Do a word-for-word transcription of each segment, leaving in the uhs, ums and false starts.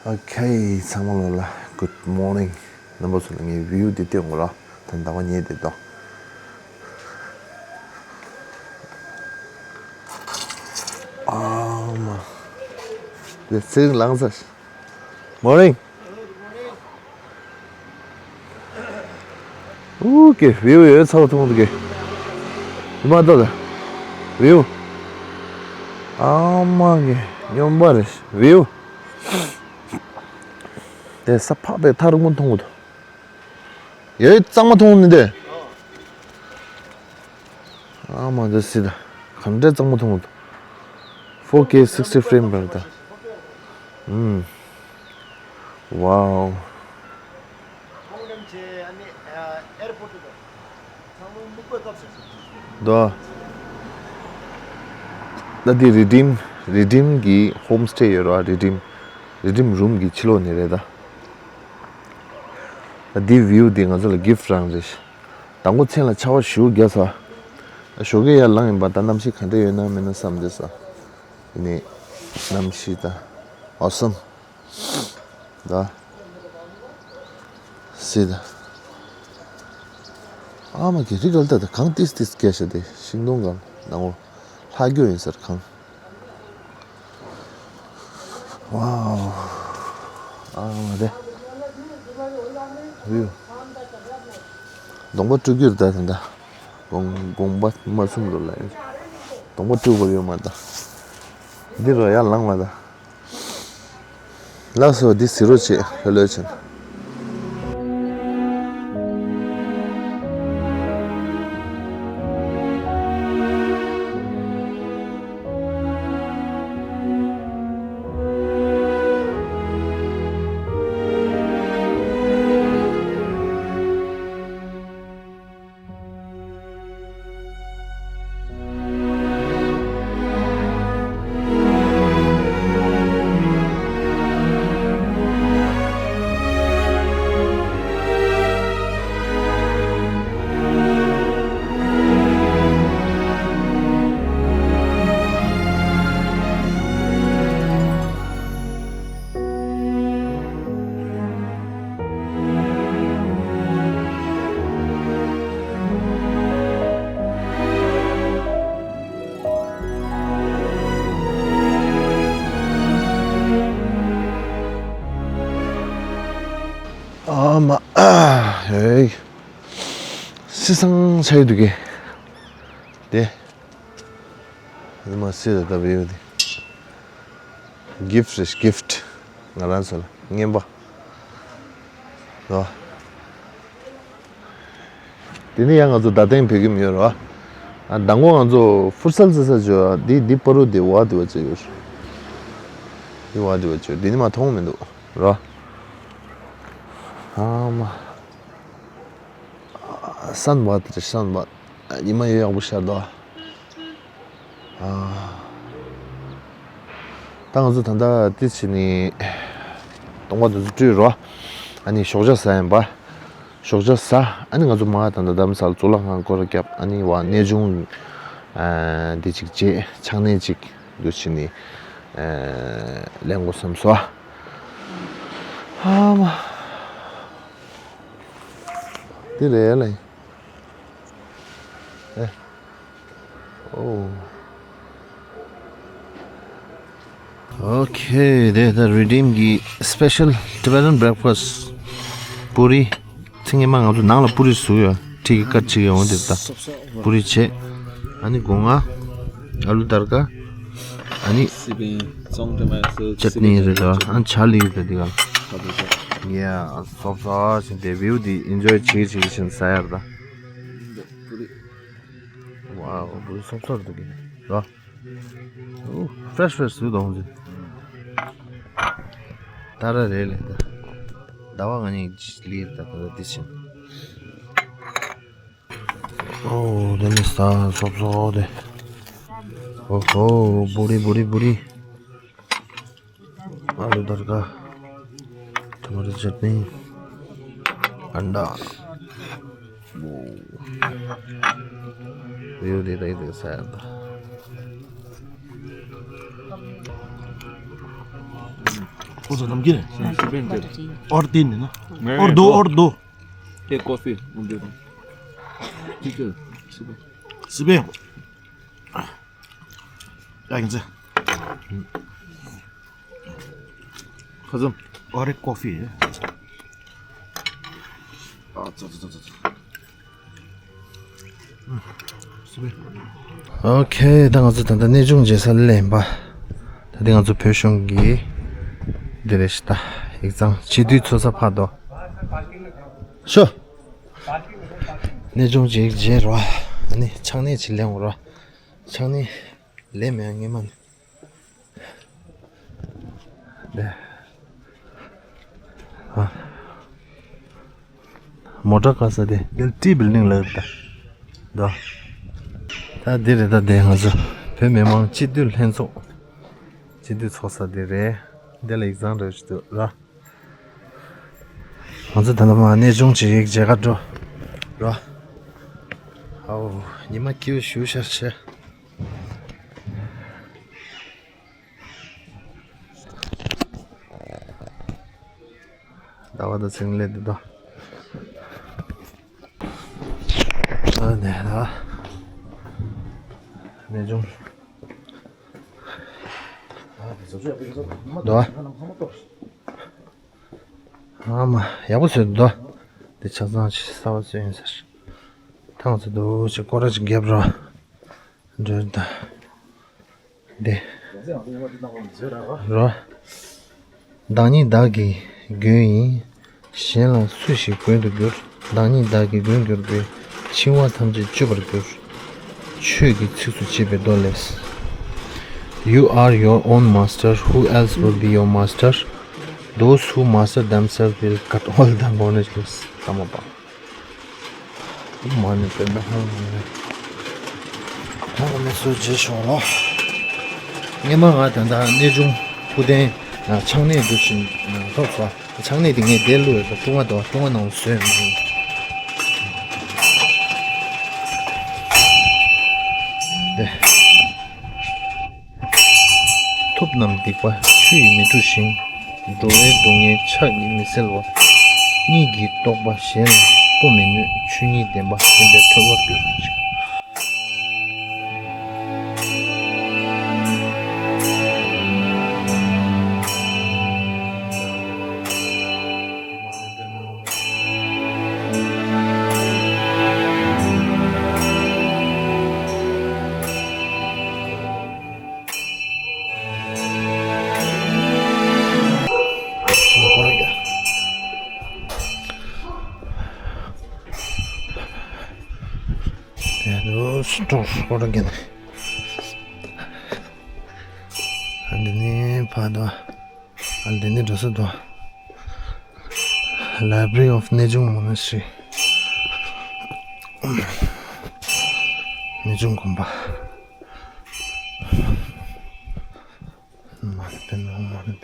Okay, ཚང་མ་ལོ་ལ་good morning. རྣམ་པ་ཚོ་ལ་ངའི་view འདི་སྟོན་དགོས་ར། ད་ཟླ་བ་ཉལ་བསྡད་དོ། ཨ་མ། དེ་ཚེ་རིང་ལངས་ས། Morning. ཨུ་ཀེ་view ཡོད་ཚ་བ་མཐོང་འདུག་གེ། མ་ལྟོས་ད། view. ཨ་མ་གེ་སྨྱོན་པ་རེད། view. དེ་ས་ཕག་པའི་ཐག་རིང་པོ་མཐོང་གི་འདུག་ཡོད་གཙང་མ་མཐོང་ནི་དེ། ཨ་མ་འདི་སྲིད་ད། ག་འདྲས་གཙང་མ་མཐོང་གི་འདུག four K sixty frame per ད། ཨུམ། Wow. དོ། ད་འདི་Redeem Redeem གི་home stay ཡོད་ར། Redeem Redeem room གི་ཕྱི་ལོགས་ནས་རེད་ད། ད་འདི་view འདི་ང་ཚོ་ལ་gift རང་རེད། དང་པོ་མཚན་ལ་ཆར་པ་ཞེ་པོ་རྒྱག་ས། ཞོགས་ཀས་ཡར་ལངས་ཡིན་པ་ད་གནམ་གཤིས་ག་འདྲ་ཡོད་ན་མེད་ན་བསམ་བསྡད་ས། ཡིན་ནའི་གནམ་གཤིས་ད་awesome ད། སྲིད་ད། ཨ་མ་གི་རི་གལ་ད་ད་གངས་ཏིས་ཏིས་སྐད་ཤ་དེ་ཤིང་སྡོང་གང་ནང་འོ་ལྷག་རྒྱུ་ཡིན་ཟེར་གངས། Wow. ཨ་མ་དེ། view. གདོང་པ་བཀྲུ་རྒྱུར་ད་དེ་འདྲ། དགོང་དགོང་པ་མ་གསུམ་ལོ་ལ་ཡོད། གདོང་པ་བཀྲུ་དགོས་ཡོད་མ་ད། འདི་རུ་ཡར་ལངས་མ་ད། ལགས་སོ། འདི་ཟེར་རོགས་བྱེད། ལྷོད་ལྷོད་བྱེད། ཨ་མ། ཨ་ཧེ། སི་སང་ཆ་ཡི་འདུག་གེ། དེ། ཨ་མ་སི་ད་ད་བེའུ་དེ། gift རེད། gift ང་རང་ཚོ་ལ་རྔན་པ། ཨ། དེ་ནས་ཡང་ང་ཚོ་ད་ཐེངས་བོད་ཁྱིམ་ཡོད་རེད་བ། ཨ། མདང་དགོང་ང་ཚོ་ཕུར་སལ་རྩེ་ས་བྱོས། ཨ། འདི་འདི་པ་རུ་འདི་བ་འདི་བ་བྱས་ཡོད་རེད། འདི་བ་འདི་བ་བྱས་འདི་ནི་མ་མཐོང་མི་འདུག་ར། ཨ་མ། ཨ། སན་བ་དེ་རེད། སན་བ། ཉི་མ་ཡོད་ཡག་པོ་ཤར་འདུག་ཨ། ད་ང་ཚོ་ད་ལྟ་ཏིས་བྱས་ནས་གདོང་པ་དེ་ཚོ་བཀྲུས་རོ། ཨ་ནི་ཞོགས་ཇ་ཟ་ཡིན་པ། ཞོགས་ཇ་ཟ། ཨ་ནི་ང་ཚོ་མར་ད་ལྟ་རྡ་རམ་ས་ལ་གཙུག་ལག་ཁང་སྐོར་ར་བརྒྱབ། ཨ་ནི་བ་གནས་ཆུང་ཨ་འདི་ཅིག་བྱས། ཆང་ནས་ཅིག་འདུག་བྱས་ནས་ཨ་ལེན་དགོས་བསམ་སོང་། ཨ་མ། འདི་རེད་ལེ། ཨེ། ཨོ། ཨོ་ཁེ། དེ་ད་Redeem གི་special Tibetan breakfast པུ་རི། ཚེ་སྔོན་མ་ང་ཚོ་ནང་ལ་པུ་རི་བཟོས་ཡོད། ཁྲི་གི་ཀར་ཅིག་ཡོང་དེ་ད། པུ་རི་བྱས། ཨ་ནི་སྒོ་ང་། ཨ་ལུ་དར་ག་ཨ་ནི། སི་པན། ཙོང་ཏེ་མ་སི། ཅེ་ཊི་ནི་རེད་ད། ཨ་ནི་ཇ་ལི་རེད་དེ་ག་ཡ། སོབ་སོབ་ཞིག་དེ་བེའུ་དེ་ཨེན་ཇོའི་བྱེད་བྱེད་བཞིན་ཟ་ཡར་ད། པུ་རི། ཝའོ། པུ་རི་སོབ་སོབ་འདུག་གི་ར། ཨོ། ཕྲེཤ་ཕྲེཤ་སུ་དང་ཟེ། ད་ར་རེད་ལེ་ད། ཟླ་བ་ང་གཉིས་ལིར་ད་ད་ད་དེ་ཕྱིན། ཨོ། དེ་ནི་ས་སོབ་སོབ་དེ། ཨོ་ཧོ། པུ་རི་པུ་རི་པུ་རི། ཨ་ལུ་དར་ག་ཊ་མ་ཊོ་ཅེ་ཊི་ནི། ཨན་ཌ། ཝོ། བེའུ་དེ་ད་ཡི་དེ་ཟ་ཡ་ད། ཁོ་ཚོ་ནམ་རྒྱུན་རེད། ཨོར་ཏིན་ནི་ན། ཨོར་དོ་ཨོར་དོ། ཨེ་ཀོ་ཧྥི། སི་པན། ཡ་ཡིན་ཚེ། ཁ་ཚུམ། ཨོ་རེད་ཀོ་ཧྥི། ཨ་ཙོ་ཙོ་ཙོ་ཙོ། ཨོ་ཁེ། ད་ང་ཚོ་ད་ལྟ་གནས་ཆུང་མཇལ་ས་སླེབས་པ། ད་ལྟ་ང་ཚོ་བོད་གཞུང་གི་འདི་རེད་ཤག་ད་ཡིག་ཚང་སྤྱི་འཐུས་ཚོགས་ས་ཕར་དོ། ཤོ། གནས་ཆུང་ཅིག་མཇལ་རོགས། ཨ་ནི་ཆང་ནས་ཅིག་ལེན་འོང་རོགས། ཆང་ནས་ལེན་མེད་ངས་མ་ནི། ཨ། མོ་ཊ་བཀག་ས་དེ་འདིར་ཊི་བིལ་ཌིང་ལ་ཡོད་ད། ད། ད་འདི་རེད་ད། དེ་ང་ཚོ་བོད་མི་མང་སྤྱི་འཐུས་ལྷན་ཚོགས་སྤྱི་འཐུས་ཚོགས་ས་དེ་རེད། འདི་ལ་ཡིག་ཚང་རེ་ཞིག་འདུག་ར། ང་ཚོ་ད་ལྟ་མ་གནས་ཆུང་ཅིག་མཇལ་ག་འགྲོ་ར། ཨའོ། ཉི་མ་སྐྱིད་པོ་ཞེ་དྲག་བྱས། ཟླ་བ་དང་ཚེ་རིང་སླེབས་འདུག་ད། ཨ་ནེ་ད། གནས་ཆུང་། ད། ཨ་མ་ཡག་པོ་བཟོས་འདུག་ད། འདི་ཆ་ཚང་ཅིག་གསར་པ་བཟོས་ཡིན་ཟེར། ཐང་ཚོ་འདུག་ཅིག་སྐོར་ར་ཅིག་རྒྱབ་རོགས། འདྲེར་ད། འདི། རོ། བདག་ཉིད་བདག་གི་མགོན་ཡིན། གཞན་ལ་སུ་ཞིག་མགོན་དུ་འགྱུར། བདག་ཉིད་བདག་གི་མགོན་གྱུར་པས། འཆིང་བ་ཐམས་ཅད་གཅོད་པར་འགྱུར། ཆོས་ཀྱི་ཚིགས་སུ་བཅད་པའི་མདོ་ལས། You are your own master. Who else will be your master? Those who master themselves will cut all the bondages. ཀརྨ་པ། མ་ཎི་པདྨེ་ཧཱུྃ། ད་ང་མི་ཚོ་རྗེས་ཤོག་ལོ། སྔོན་མ་ང་ད་ལྟ་གནས་ཆུང་སྐུ་རྟེན་ཆང་གནས་འདུ་བཞིན་ཐོབ་སོང་། ཆང་གནས་དེ་ངས་དེར་བླུགས་ཡོད་ས། ཀྲུང་ཨ་དོ་ཀྲུང་ཨ་ནང་ལ་བཟོས་མི་འདུག་ཐུབ་རྣམས་སྡིག་པ་ཆུ་ཡིས་མི་འཁྲུ་ཞིང་། འགྲོ་བའི་སྡུག་བསྔལ་ཕྱག་གིས་མི་སེལ་བ། གཉིད་ཀྱི་རྟོག་པ་གཞན་ལ་སྤོ་མི་ནུས། ཆོས་ཉིད་བདེན་པ་བདེན་པའི་ཐོས་པར་གྱུར། འདི་ནི་ཕ་དོ། ཨ་འདི་ནི་འགྲོ་ས་དོ། Library of Nechung Monastery. གནས་ཆུང་དགོན་པ། མ་ཎི་པདྨེ་ཧཱུྃ། མ་ཎི་པདྨེ།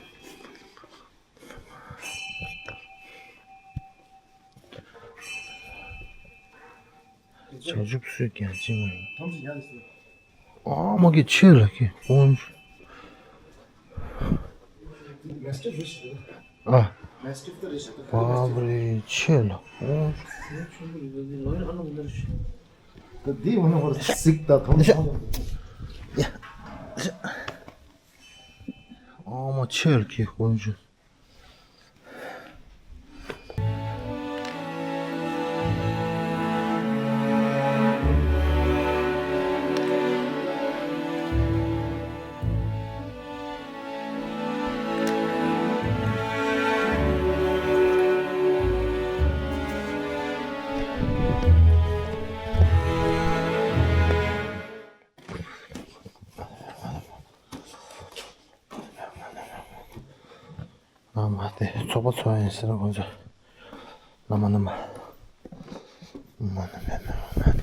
བྱང་ཆུབ་སུས་ཀྱང་བྱིན་མ་ཡིན། ཨ་མ་གི་ཆོས་ལ་ཀི་དབང་ཕྱུག་ཨ། བ་རེ་ཆོས་ལ་དབང་ཕྱུག་ཨ་མ་ཆོས་ལ་ཀི་དབང་ཕྱུག་ཨ་མ་དེ་ཚོགས་པ་ཚོགས་ཡིན་ཟེར་ན་ཁོང་ཚོ། བླ་མ་བླ་མ། མ་ཎི་པདྨེ་ཧཱུྃ།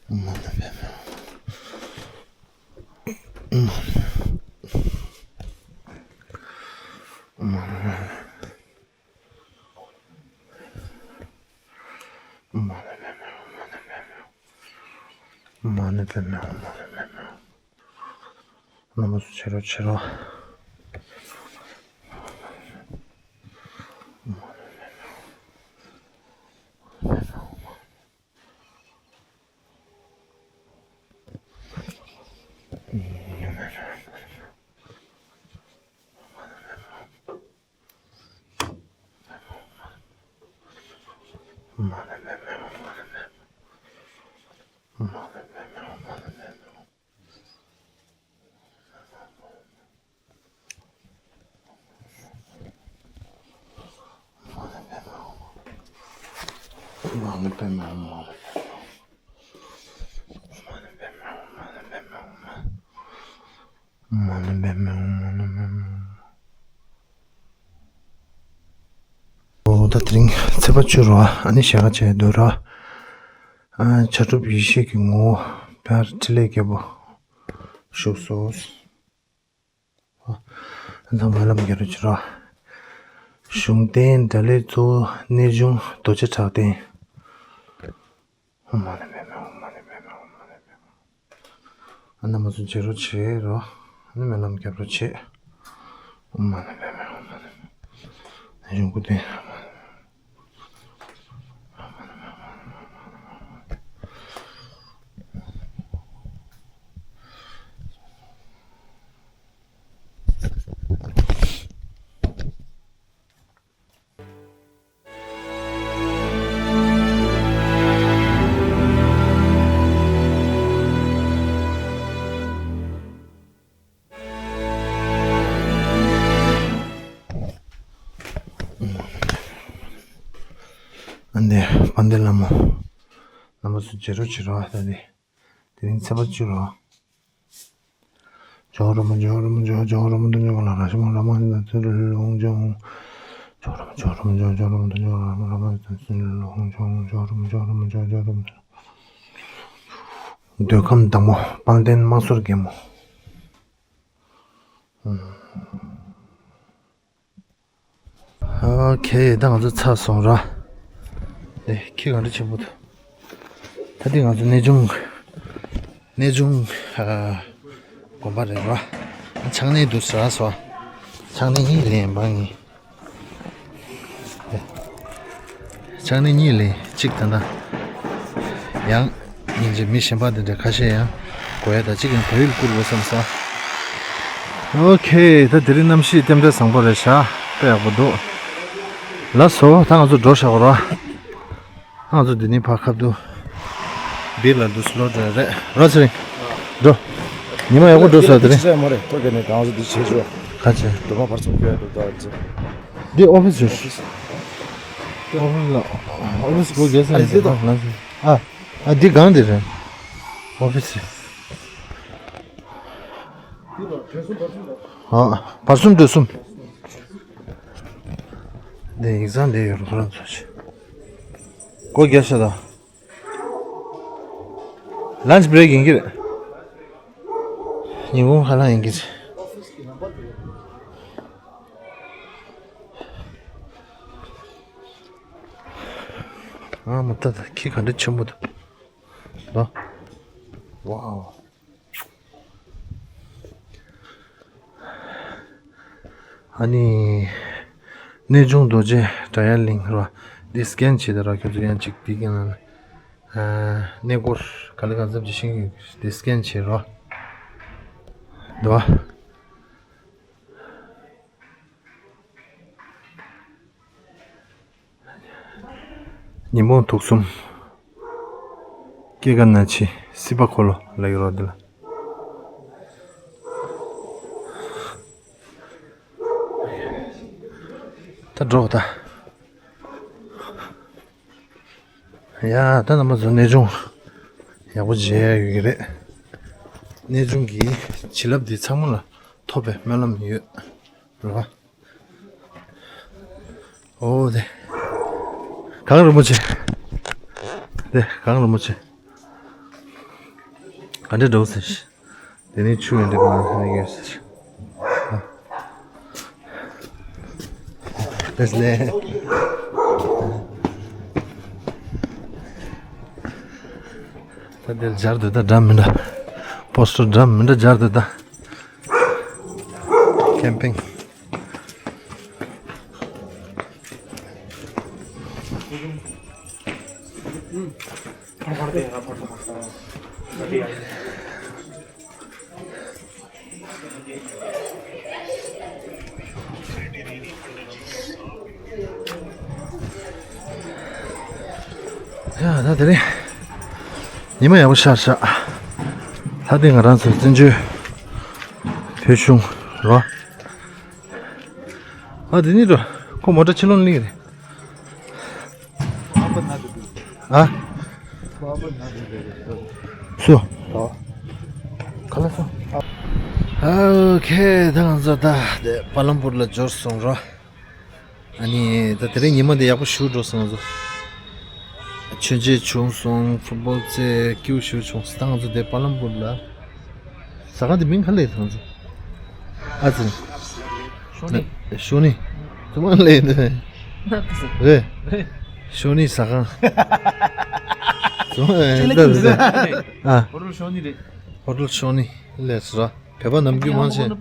མ་ཎི་པདྨེ་ཧཱུྃ། མ་ཎི། མ་ཎི་པདྨེ་ཧཱུྃ། མ་ཎི་པདྨེ་ཧཱུྃ། མ་ཎི་པདྨེ་ཧཱུྃ། མ་ཎི་པདྨེ་ཧཱུྃ། མ་ཎི་པདྨེ་ཧཱུྃ། རྣམ་པ་ཚོ་བྱེད་རོགས་བྱེད་རོགས། ཨོ་ད་དེ་རིང་ཚེས་པ་བཅུ་རོ། ཨ་ནི་ཞལ་ཁ་བྱས་འདུག་རོ། ཨ་བྱ་གྲུབ་ཡེ་ཤེས་ཀྱི་ངོ་བོ་བར་འཕྲིན་ལས་རྒྱལ་པོ་བཞུགས་སོ། ཨ་ཚང་མ་ལམ་རྒྱ་རུ་ཕྱིན་རོ། གཞུང་རྟེན་དགྲ་ལྷའི་གཙོ་བོ་གནས་ཆུང་རྡོ་རྗེ་གྲགས་ལྡན། ཨོཾ་མ་ཎི་པདྨེ་ཧཱུྃ། མ་ཎི་པདྨེ་ཧཱུྃ། མ་ཎི་པདྨེ་ཧཱུྃ། ཨ་ན་མ་ཚོ་བྱེད་རོགས་བྱེད་རོགས། ཨ་ནི་སྨོན་ལམ་རྒྱབ་རོགས་བྱེད། ཨོཾ་མ་ཎི་པདྨེ་ཧཱུྃ། མ་ཎི་པདྨེ། གཞུང་སྐུ་རྟེན། ཨ་ནི་དཔལ་ལྡན་ལྷ་མོ། ལྷ་མོ་ཚོ་བྱེད་རོགས་བྱེད་རོགས། ད་ནི་དེ་རིང་ཚེས་པ་བཅུ་རོ། འདོད་ཁམས་བདག་མོ་དཔལ་ལྡན་དམག་ཟོར་རྒན་མོ། ཨོ་ཁེ། ད་ང་ཚོ་ཚར་སོང་ར། ཨེ་ཁྱི་ག་འདྲ་ཆེན་པོ་འདུག་ད་འདི་ང་ཚོ་གནས་ཆུང་། གནས་ཆུང་ཨ་དགོན་པ་རེད་ར། ཆང་ནས་འདུག་ཟ་སོ། ཆང་ནས་གཉིས་ལེན་པ་ངས། ཨེ་ཆང་ནས་གཉིས་ལེན་གཅིག་ད་ལྟ་ཡང་། ཡིན་གྱི་མི་གཞན་པ་དེ་འདྲ་ཁ་ཤས་ཡང་དགོས་ཡ་ད་གཅིག་ཡང་བོད་ཡིག་བསྐུར་དགོས་བསམ་ས། ཨོ་ཁེ། ད་དེ་རིང་གནམ་གཤིས་རྟེན་འབྲེལ་བཟང་པོ་རེད་ཤག་དཔེ་ཡག་པོ་འདུག་ལགས་སོ། ད་ང་ཚོ་འགྲོ་ཤག་ར། ང་ཚོ་འདི་ནས་ཕར་ཁ་ཐུག་བིར་ལ་འདུག་སློ་འགྲོ་རེད་ར། ཚེ་རིང་། འགྲོ། ཉི་མ་ཡག་པོ་འགྲོ་ས་དེ་རིང་། ཅི་ཟེར་མོ་རེད། ཐོ་ག་ནས་གང་ཚོ་འདི་བྱེད་ཆོག་ཁ་ཆེ། འགྲོ་མ་བར་ཚོ་སྐྱོད་འགྲོ་ད་ཅི། འདི་ཨོ་ཕིས་རེད། ཨོ་ཕིས་ལ། ཨོ་ཕིས་སྒོ་རྒྱག་ས་ཨ་རེད། འདི་དང་ལ་ཨ། ཨ་འདི་གང་འདི་རེད། ཨོ་ཕིས་རེད། ཨ་བར་གསུམ་འགྲོ་གསུམ། འདི་ཡིག་ཚང་འདི་ཡོད་རེད། ཁོ་རང་ཚོ་ཆེ། སྒོ་རྒྱག་ཤག་ད། ལན་ཆི་བྷི་རེག་ཡིན་གྱི་རེད། ཉིན་གུང་ཁ་ལག་ཡིན་གྱི་རེད། ཨ་མ་ད་ད་ཁྱི་ག་འདྲ་ཆེན་པོ་འདུག་ལོ། ཝའོ། ཨ་ནི། གནས་ཆུང་རྡོ་རྗེ་དགྲ་ཡ་གླིང་རོ། འདི་སི་ཀེན་བྱེད་དེ་རོ། ཁྱོད་ཚོ་ཡང་ཅིག་འདི་གི་ནང་ནས། ཨ་གནས་སྐོར་ག་ལེ་གང་འཚམ་ཅིག་ཤེས་ཀྱི་ཡོད། འདི་སི་ཀེན་བྱེད་རོ། འདུག་བ། ཉིན་མོ་དུག་གསུམ། སྐྱེ་རྒ་ན་འཆི་སྲིད་པ་འཁོར་ལོ་ལ་ཡོད་རོགས་འདི་ལ། ད་འགྲོ་ད། ཡ་ད་རྣམ་པ་ཚོ་གནས་ཆུང་ཡག་པོ་མཇལ་ཡ་ཡོད་ཀྱི་རེད། གནས་ཆུང་གི་བྱིན་རླབས་འདི་ཚང་མ་ལ་ཐོབ་པའི་སྨོན་ལམ་ཡོད་རེད་བ། ཨོ་དེ། གངས་རིན་པོ་ཆེ། དེ་གངས་རིན་པོ་ཆེ། ག་འདྲ་འགྲོ་ཟེར། དེ་ནས་ཆུ་ཡང་འདྲ་གང་ནས་ཡོད་ཟེར། དེ་ལས། ད་དེར་སྦྱར་དུ་ད་འདྲ་མི་འདྲ། པོ་སི་ཊར་འདྲ་མི་འདྲ་སྦྱར་དུ་ད། ཁེམ་པིང་། ཡ་ད་དེ་རིང་ཉི་མ་ཡག་པོ་ཤར་ཤག་ད་དེ་ང་རང་ཚོ་བཙན་བྱོལ་བོད་གཞུང་རོ། ཨ་དེ་ནི་རོ་ཁོ་མོ་ཊ་ཕྱི་ལོགས་ལིང་རེད། ཨ། སུ། ག་ལ་སོང་། ཨོ་ཁེ། ད་ང་ཚོ་ད་དེ་པ་ལམ་པུར་ལ་འབྱོར་སོང་རོ། ཨ་ནི་ད་དེ་རིང་ཉི་མ་འདི་ཡག་པོ་ཞེ་དྲག་འགྲོ་སོང་། ང་ཚོ་མཆོད་མཇལ་བྱུང་སོང་། ཕུཊ་བོལ་རྩེད་སྐྱིད་པོ་ཞེ་དྲག་བྱུང་སོང་། ད་ང་ཚོ་དེ་པ་ལམ་པུར་ལ། ཟ་ཁང་དེ་མིང་ག་རེ་ལབ་ཡོད་ད་ང་ཚོ། ཨ་ཙི། ཤོ་ནི། ཤོ་ནི། ཙུ་མ་ལེ་འདི། ན་ཏི་སི། རེད། རེད། ཤོ་ནི་ཟ་ཁང་། ཙུ་མ་ལེ་འདི་རེད། ཨ། ཧོ་ཊལ་ཤོ་ནི་རེད། ཧོ་ཊལ་ཤོ་ནི་ལས་ར། བོད་པ་ནམ་རྒྱུན་མང་ཆེ། ད་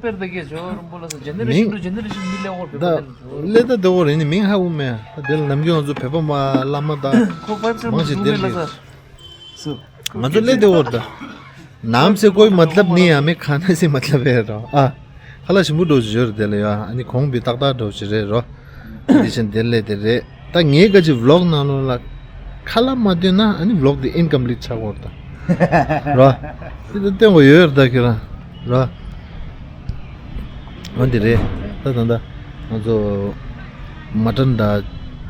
ལས་ད་དེ་བོ་རེད་ནི་མིང་ཧ་གོ་མེད། ད་དེ་ལ་ནམ་རྒྱུན་ང་ཚོ་བོད་པ་མ་བླ་མ་དང་མང་ཆེ་དེ་ལ། སུ། ང་ཚོ་སླེབས་དེ་འོར་ད། نام سے کوئی مطلب نہیں ہے، ہمیں کھانے سے مطلب ہے རོ། ཨ། ཁ་ལག་ཞིམ་པོ་འདྲ་བོ་ཞིག་ཡོད་རེད་དེ་ལ་ཡ། ཨ་ནི་གོང་བི་ཏག་ཏག་འདྲ་བོ་ཞིག་རེད་རོ། དེ་བཞིན་དེ་ལས་དེ་རེད། ད་ངའི་ག་ཅིག་ཝི་ལོག་ནང་ལོགས་ལ་ཁ་ལག་མ་སྟོན་ན་ཨ་ནི་ཝི་ལོག་དེ་ཨིན་ཀམ་པི་ལིཊ་ཆགས་ཀྱི་ཡོད་རེད་ད། རོ། དེ་ད་སྟོན་དགོས་ཡོད་རེད་ད་ཁྱོད་རང་། རོ། འོ་འདི་རེད། ད་ད་ད། ང་ཚོ་མ་ཊན་དང་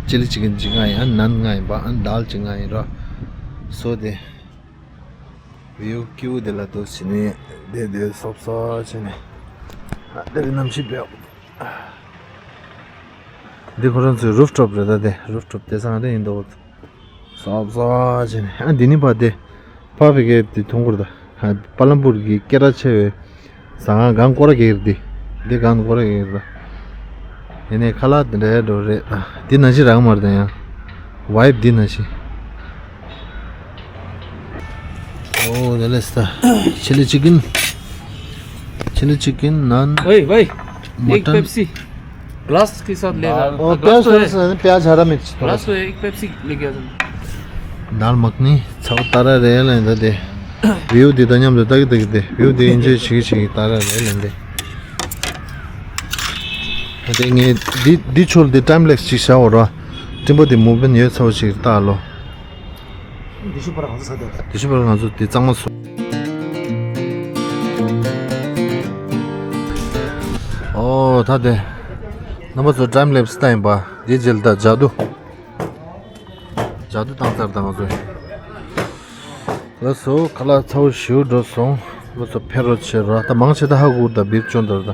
ཅི་ལི་ཅི་ཀན་གཅིག་ང་ཡིན། ཨ་ནན་ང་ཡིན་པ། ཨ་ནི་དཱལ་གཅིག་ང་ཡིན་རོ། སོ་དེ། བིའུ་སྐྱིད་པོ་དེ་ལ་འདུག་བྱས་ནས་བསྡད་བསྡད་སོབ་སོབ་བྱས་ནས། ཨ་དེ་རིང་གནམ་གཤིས་དཔེ། འདི་ཁོ་རང་ཚོའི་རུཕ་ཊོབ་རེད་ད། དེ་རུཕ་ཊོབ་དེ་སང་དེ་ཡིན་འདུག་སོབ་སོབ་བྱས་ནས། ཨ་འདི་ནི་ཕ་དེ། ཕ་བི་གའི་དེ་མཐོང་གི་རེད་ད། ཧ། པ་ལམ་པུར་གྱི་སྐད་གྲགས་ཆེ་བའི་ཟ་ཁང་སྒང་སྐོར་ར་གྱི་རེད་དེ། འདི་སྒང་སྐོར་ར་གྱི་རེད་ད། ཡིན་ནའི་ཁ་ལག་དེ་འདྲའི་འགྲོ་རེད་ད། འདི་ནང་བཞིན་རག་མ་རེད་ད་ཡང་། ཝའིབ་འདི་ནང་བཞིན། ཨོ་དེ་ལས་ད། ཆི་ལི་ཅི་ཀན། ཆི་ལི་ཅི་ཀན། ནན། वही वही। एक Pepsi. Glass के साथ ले रहा। ओ, ग्लास तो है। प्याज हरा मिर्च थोड़ा। ग्लास तो है, एक पेप्सी लेके आ जाना। दाल मखनी ཚ་བོ་ཏ་ར་རེད་ལ་ཡིན་ད་དེ། བིའུ་འདི་དང་མཉམ་དུ་ལྟ་གི་ལྟ་གི་དེ། བིའུ་འདི་ཨིན་ཇོའི་བྱེད་ཀྱི་བྱེད་ཀྱི་ཏ་ར་རེད་ལ་འདི། ད་དེ་ངས་འདི་འདི་ཆོར་འདི་ཊའིམ་ལེབས་ཅིག་བྱ་འོ་ར། སྤྲིན་པ་འདི་མུ་བ་མེན་ཊི་ཡོད་ཚ་བོ་ཞིག་ལྟ་ལོ། འདི་ཤུ་པར་ང་ཚོ་ཚ་དེ། འདི་ཤུ་པར་ང་ཚོ་འདི་གཙང་མ་བཟོ། ཨོ་ད་དེ། རྣམ་པ་ཚོ་ཊའིམ་ལེབས་ལྟ་ཡིན་པ། འདི་རྗེས་ལ་ད་ཇ་དུ། ཇ་དུ་བཏང་ཚར་ད་ང་ཚོ། ལགས་སོ། ཁ་ལག་ཚ་བོ་ཞེ་པོ་འགྲོ་སོང་། ལགས་སོ། ཕེབས་རོགས་བྱེད་རོགས། ད་མང་ཆེ་ད་ཧ་གོ་ད་བིར་ཅོན་ད་ད།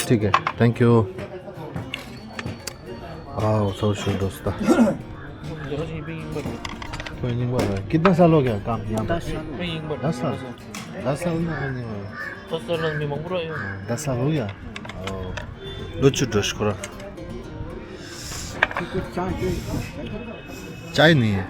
ཐིག་གེ། Thank you། ཨའོ་ཚ་བོ་ཞེ་པོ་འགྲོ་སོང་ད། ཁོའི་རྙིང་པ་རེད། कितना साल हो गया काम यहाँ पर? दस साल। दस साल ना आने वाला। दस साल में महंगा है। दस साल हो गया। ལོ་བཅུ་འགྲོ་ཤི་ཁོ་ར། चाय नहीं है।